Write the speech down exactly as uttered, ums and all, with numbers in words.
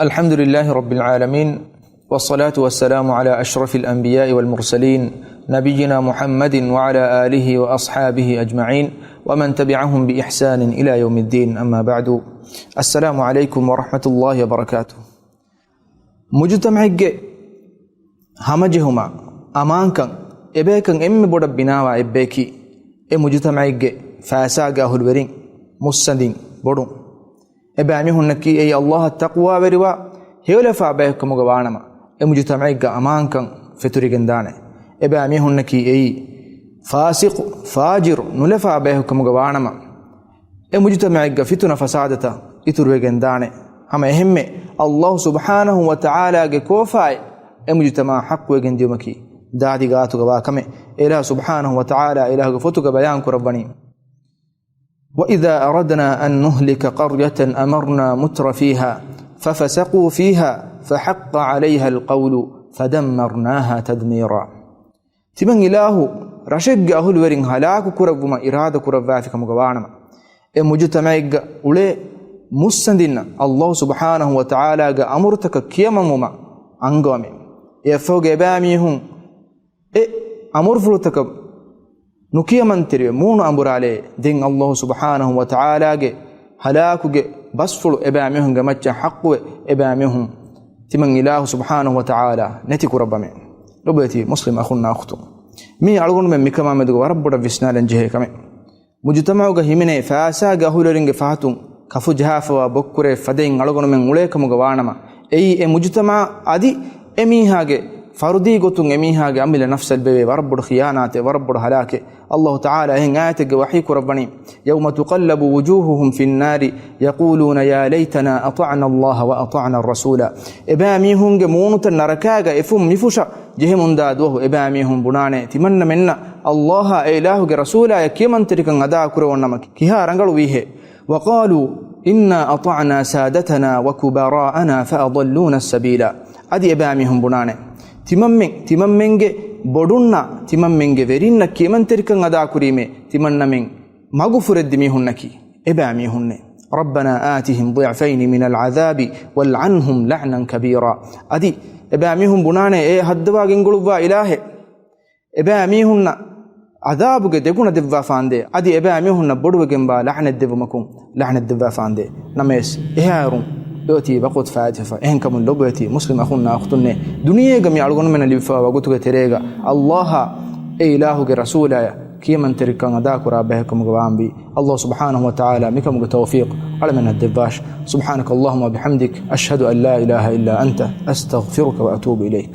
الحمد لله رب العالمين، والصلاة والسلام على أشرف الأنبياء والمرسلين، نبينا محمد وعلى آله وأصحابه أجمعين، ومن تبعهم بإحسان إلى يوم الدين، أما بعد. السلام عليكم ورحمة الله وبركاته. މުޖުތަމަޢެއްގެ ހަމަޖެހުމާ، އަމާންކަން، އެބަޔަކަށް އެންމެ ބޮޑަށް ބިނާވާ އެއްބަޔަކީ، އެ މުޖުތަމަޢެއްގެ ފައިސާގެ އަހުލުވެރިން، މުއްސަނދިން ބޮޑުން. އެބައިމީހުންނަކީ އެއީ ﷲ އަށް ތަޤްވާވެރިވާ ހެޔޮލަފާ ބަޔެއްކަމުގަ ވާނަމަ، އެ މުޖުތަމަޢެއްގަ އަމާންކަން ފެތުރިގެންދާނެ. އެބައިމީހުންނަކީ އެއީ ފާސިޤު، ފާޖިރު، ނުލަފާ ބަޔެއްކަމުގަ ވާނަމަ، އެ މުޖުތަމަޢެއްގަ ފިތުނަ ފަސާދަތައް އިތުރުވެގެން ދާނެ. ހަމަ އެހެންމެ، ﷲ ސުބްޙާނަހު ވަ ތަޢާލާގެ ކޯފާއި އެ މުޖުތަމަޢަށް ޙައްޤުވެގެން ދިޔުމަކީ ދާދި ގާތުގަ ވާ ކަމެއް. އެ އިލާހު ސުބްޙާނަހު ވަ ތަޢާލާ އެ އިލާހުގެ ފޮތުގަ ބަޔާން ކުރައްވަނީ، وإذا أردنا أن نهلك قرية أمرنا متر فيها ففسقوا فيها فحق عليها القول فدمرناها تدميرا. ތިމަން އިލާހު ރަށެއްގެ އަހުލުވެރިން ހަލާކު ކުރައްވުމަށް އިރާދަ ކުރައްވާފި ކަމުގަ ވާނަމަ، އެ މުޖުތަމަޢެއްގަ އުޅޭ މުއްސަނދިންނަށް ﷲ ސުބްޙާނަހު ވަ ތަޢާލާގެ އަމުރުތަކަށް ކިޔަމަންވުމަށް އަންގަވަމޭ. އެއަށްފަހުގަ އެބައިމީހުން އެ އަމުރުފުޅުތަކަށް ނުކިޔަމަންތެރިވެ މޫނު އަނބުރާލޭ، ދެން ﷲ ސުބްޙާނަހު ވަ ތަޢާލާގެ ހަލާކުގެ ބަސްފުޅު އެބައިމީހުންގެ މައްޗަށް ޙައްޤުވެ، އެބައިމީހުން ތިމަން އިލާހު ސުބްޙާނަހު ވަ ތަޢާލާ ނެތި ކުރައްވަމޭ. ލޮބުވެތި މުސްލިމް އަޚުންނާ އުޚްތުން، މީ އަޅުގަނޑުމެން މިކަމާ މެދުގަ ވަރަށް ބޮޑަށް ވިސްނާލަން ޖެހޭ ކަމެއް. މުޖުތަމަޢުގަ ހިމެނޭ ފައިސާގެ އަހުލުވެރިންގެ ފަހަތުން ކަފު ޖަހާފަވާ ބޮއްކުރޭ ފަދައިން އަޅުގަނޑުމެން އުޅޭ ކަމުގަ ވާނަމަ، އެއީ އެ މުޖުތަމަޢަށް އަދި އެ މީހާގެ ފަރުދީ ގޮތުން އެ މީހާގެ އަމިއްލަ ނަފްސަށް ވެވޭ ވަރަށް ބޮޑު ޚިޔާނާތެއް، ވަރަށް ބޮޑު ހަލާކެއް. ﷲ ތަޢާލާ އެހެން އާޔަތެއްގަ ވަޙީ ކުރައްވަނީ، يوم تقلب وجوههم في النار يقولون يا ليتنا أطعنا الله وأطعنا الرسول. އެބައިމީހުންގެ މޫނުތައް ނަރަކާގަ އެފުށް މިފުށަށް ޖެހެމުންދާ ދުވަހު އެބައިމީހުން ބުނާނެ، ތިމަންނަމެންނަށް ﷲ އާއި އެ އިލާހުގެ ރަސޫލާޔަށް ކިޔަމަންތެރިކަން އަދާ ކުރެވުނަމަ ކިހާ ރަނގަޅުވީހޭ؟ وقالوا إنا أطعنا سادتنا وكبراءنا فأضلونا السبيلا. އަދި އެބައިމީހުން ބުނާނެ، ތިމަންމެން، ތިމަންމެންގެ ބޮޑުންނާ، ތިމަންމެންގެ ވެރިންނަށް ކިޔަމަންތެރިކަން އަދާކުރީމޭ، ތިމަންނަމެން މަގުފުރެއްދި މީހުންނަކީ އެބައިމީހުންނޭ. ربنا آتهم ضعفين من العذاب والعنهم لعنا كبيرا. އަދި އެބައިމީހުން ބުނާނެ، އޭ ހައްދަވާ ގެންގުޅުއްވާ އިލާހެއް، އެބައިމީހުންނަށް ޢަޛާބުގެ ދެގުނަ ދެއްވާފާނދޭ، އަދި އެބައިމީހުންނަށް ބޮޑުވެގެންވާ ލަޢުނަތް ދެއްވުމަކުން ލަޢުނަތް ދެއްވާފާނދޭ. ނަމަވެސް، އެހާއިރުން އެއޮތީ ވަގުތު ފާއިތުވެފަ. އެހެންކަމުން ލޮބުވެތި މުސްލިމް އަޚުންނާ އުޚްތުންނޭ، ދުނިޔޭގަ މި އަޅުގަނޑުމެންނަށް ލިބިފައިވާ ވަގުތުގެ ތެރޭގަ ﷲ އާއި އެ އިލާހުގެ ރަސޫލާޔަށް ކިޔަމަންތެރިކަން އަދާކުރާ ބަޔަކަމުގަ ވާންވީ. ﷲ ސުބްޙާނަހު ވަ ތަޢާލާ މިކަމުގެ ތައުފީޤު އަޅަމެންނަށް ދެއްވާށި. سبحانك اللهم وبحمدك، أشهد أن لا إله إلا أنت، أستغفرك وأتوب إليك.